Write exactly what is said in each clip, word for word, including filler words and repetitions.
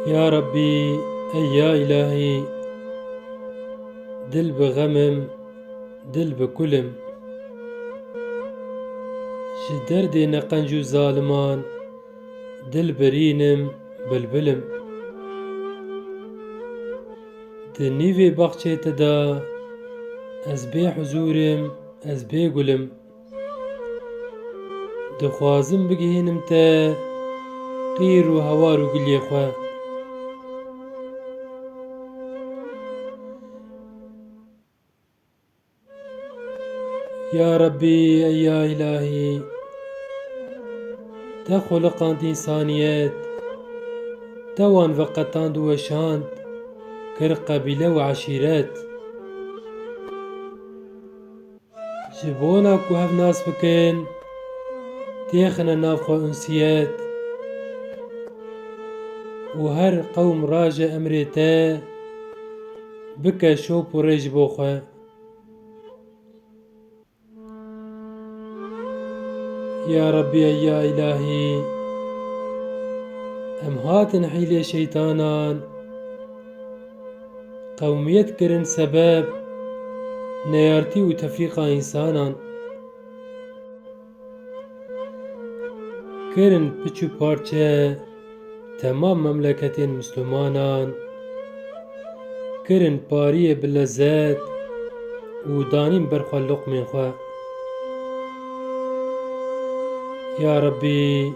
Ya Rabbî, ey ya Îlahî, dil bi xem im, dil bi kul im. Ji derdê neqenc û zaliman, dil birîn im, bilbil im. Di nîvê baxçê te de ez bê huzûr im, ez bê gul im. Dixwazim bigihînim te qîr û hewar û giliyê xwe. Ya Rabbî, ey ya Îlahî, te xuliqand însaniyet, te wan veqetand û weşand, kir qebîle û eşîret. Ji bona ku hev nas bikin, têxine nav xwe unsiyet û her qewm raje emrê te, bike şop û rê ji bo xwe. Ya Rabbî, ey ya Îlahî, em hatin hîlê şeytanan, qewmiyet kirin sebeb neyartî û tefrîqa însanan. Kirin piç û parçe temam memleketên Mislimanan, kirin pariyê bi lezet û danîn ber xwe luqmên xwe. Ya Rabbî,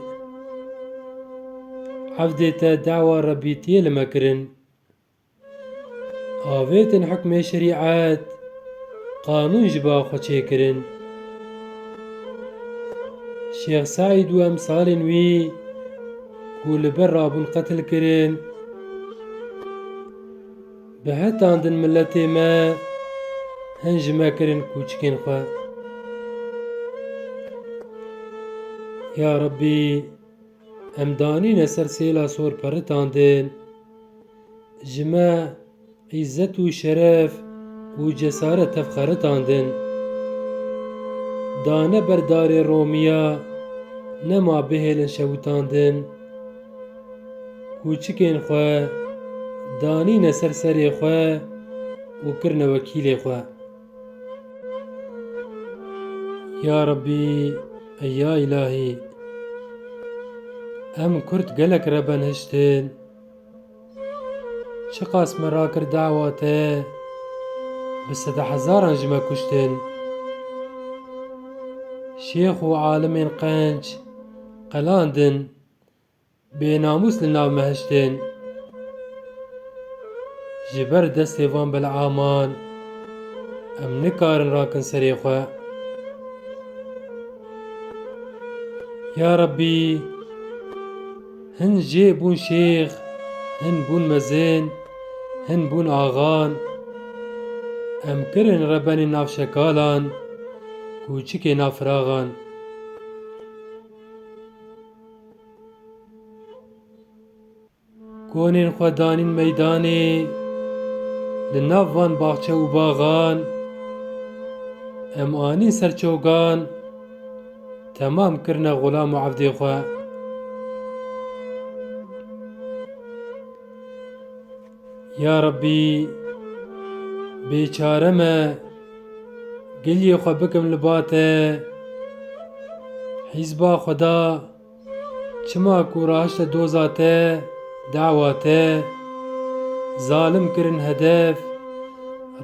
evdê te dawa Rebîtiyê li me kirin. Avêtin hukmê şerîet, qanûn ji ba xwe çêkirin. Şêx Seîd û emsalên wî ku li ber rabûn qetil kirin, bihetandin miletê me, hin ji me kirin kûçikên xwe. Ya Rabbî, em danîne ser sêla sor peritandin. Ji me îzzet û şeref û cesaret tev xeritandin. Dane ber darê romiya, nema bihêlin şewitandin. Kûçikên xwe danîne ser serê xwe û kirine wekîlê xwe. Ya Rabbî, ey ya Îlahî, em Kurd gelek reben hiştin. Çiqas me rakir dawa te, bi sedehezaran ji me kuştin. Şêx û alimên qenc qelandin, bênamûs li nav me hiştin. Ji ber destê van belaman em nikarin rakin serê xwe. Ya Rabbî, hin jê bûn şêx, hin bûn mezin, hin bûn axan. Em kirin rebenê nav şekalan, kûçikê nav firaxan. Konên xwe danîn meydanê, li nav van baxçe û baxan, em anîn ser çogan, temam kirine xulam û evdê xwe. Ya Rabbî, bêçare me, giliyê xwe bikim li ba te, hîzba Xweda, çima ku rahişte doza te, dawa te, zalim kirin hedef,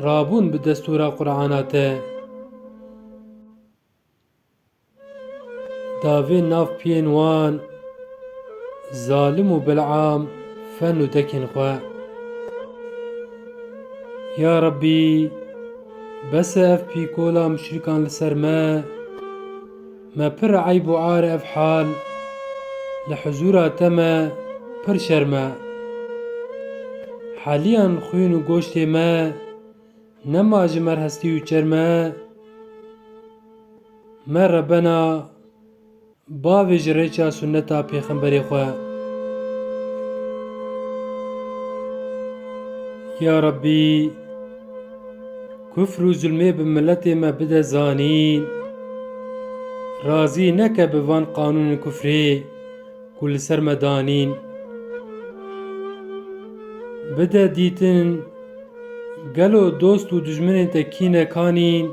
rabûn bi destûra Qur'ana te. Davên nav piyên wan, zalim û Bel'am fen û dekên xwe. Ya Rabbî, bes e ev pîkola muşrîkan li ser me, me pir eyb û ar e ev hal, li huzûra te me pir şerm e. Heliyan xwîn û goştê me, nema ji mer hestî û çerm e, me rebena bavêje rêça sunneta pêxemberê xwe. Ya Rabbî, kufr û zulmê bi miletê me bide zanîn, razî neke bi van qanûnên kufrê ku li ser me danîn. Bide dîtin, gelo dost û dijminên te kî ne kanîn?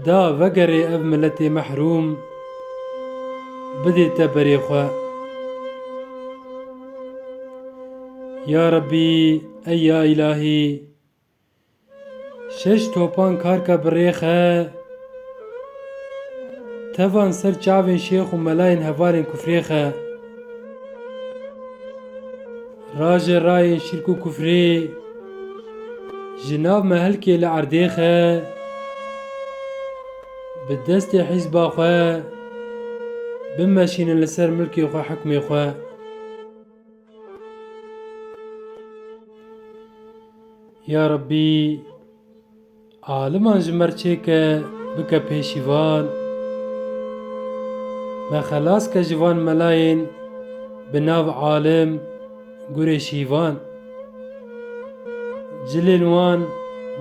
Da vegerê ev miletê mehrûm, bidê te berê xwe. Ya Rebbî, ey ya Îlahî, şeş topan karke bi rêxe, tevan ser çavên şêx û melayên hevalên kufrêxe. Raje rayên şirk û kufrê, ji nav me helkê li erdêxe, bi destê hîzba xwe, bimeşînin li ser milkê xwe, hikmê xwe. Ya Rebbî, aliman ji me re çêke, bike pêşîvan. Me xelas ke ji van melayên bi nav alim, gurê şîvan. Cilên wan,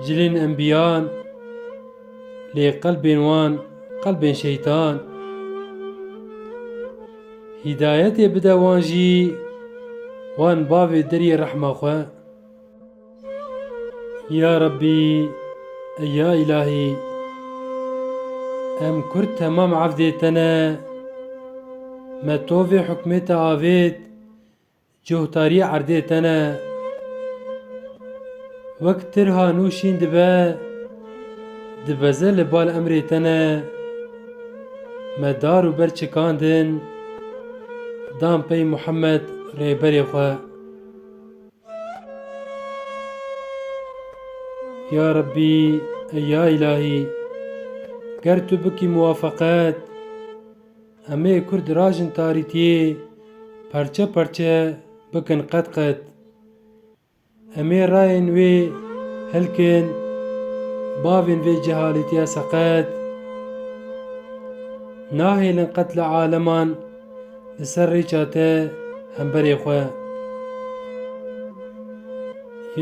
cilên enbiyan, lê qelbên wan, qelbên şeytan. Hîdayetê bide wan jî, wan bavê deriyê rehma xwe. Ya Rebbî, ey ya Îlahî, em Kurd temam evdê te ne, me tovê hukmê te avêt, cohtariyê erdê te ne. Wek tirha nû şîn dibe, dibeze li bal emrê te ne, me dar û ber çikandin, dan pey Muhammed rêberê xwe. Ya Rebbî, ey ya Îlahî, ger tu bikî muwafeqet, em ê Kurd rajin tarîtiyê, perçe perçe bikin qet qet. Em ê rayên wê hilkin, bavên vê cehalîtiya seqet. Nahêlin qet li aleman li ser rêça te hemberê xwe.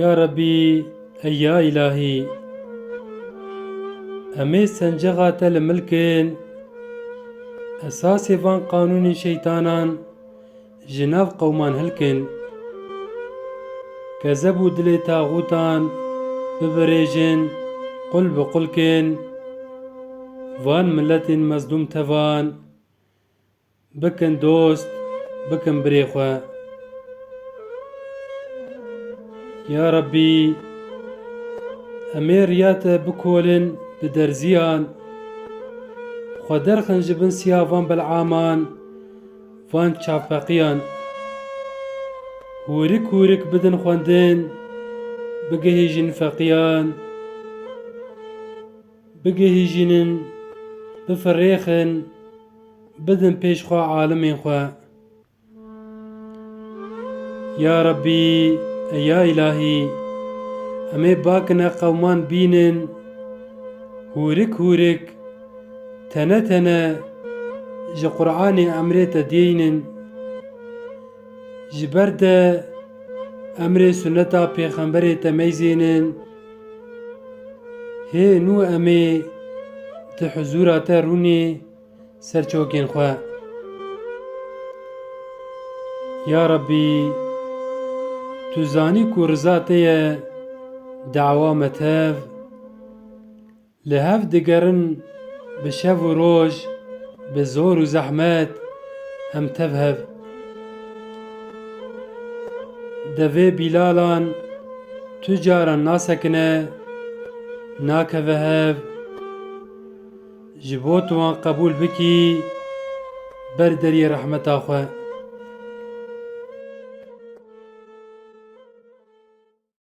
Ya Rebbî, ey ya Îlahî, em ê sencexa te li milkin, esasê van qanûnên şeytanan ji nav qewman hilkin. Kezeb û dilê taxûtan bibirêjin, qul bi qul kin, van miletên mezlûm tevan bikin dost, bikin birê xwe. Ya Rebbî, em ê riya te bikolin bi derziyan, xwe derxin ji bin siya van bel'aman, van çavpeqiyan. Hûrik hûrik bidin xwendin, bigihîjin feqiyan, bigihîjînin, bifirêxin, bidin pêş xwe alimên xwe. Ya Rebbî, ey ya Îlahî, em ê bakine qewman bînin, hûrik hûrik, tene tene ji Qur'anê emrê te diyeynin. Ji ber de emrê sunneta pêxemberê te meyzênin. Hê nû em ê di huzûra te rûnê ser çokên xwe. Ya Rebbî, tu zanî ku riza te ye, dawa me tev. Li hev digerin bi şev û roj, bi zor û zehmet, em tev hev. Devê Bîlalan tu caran nasekine, nakeve hev. Ji bo tu wan qebûl bikî, ber deriyê rehmeta xwe.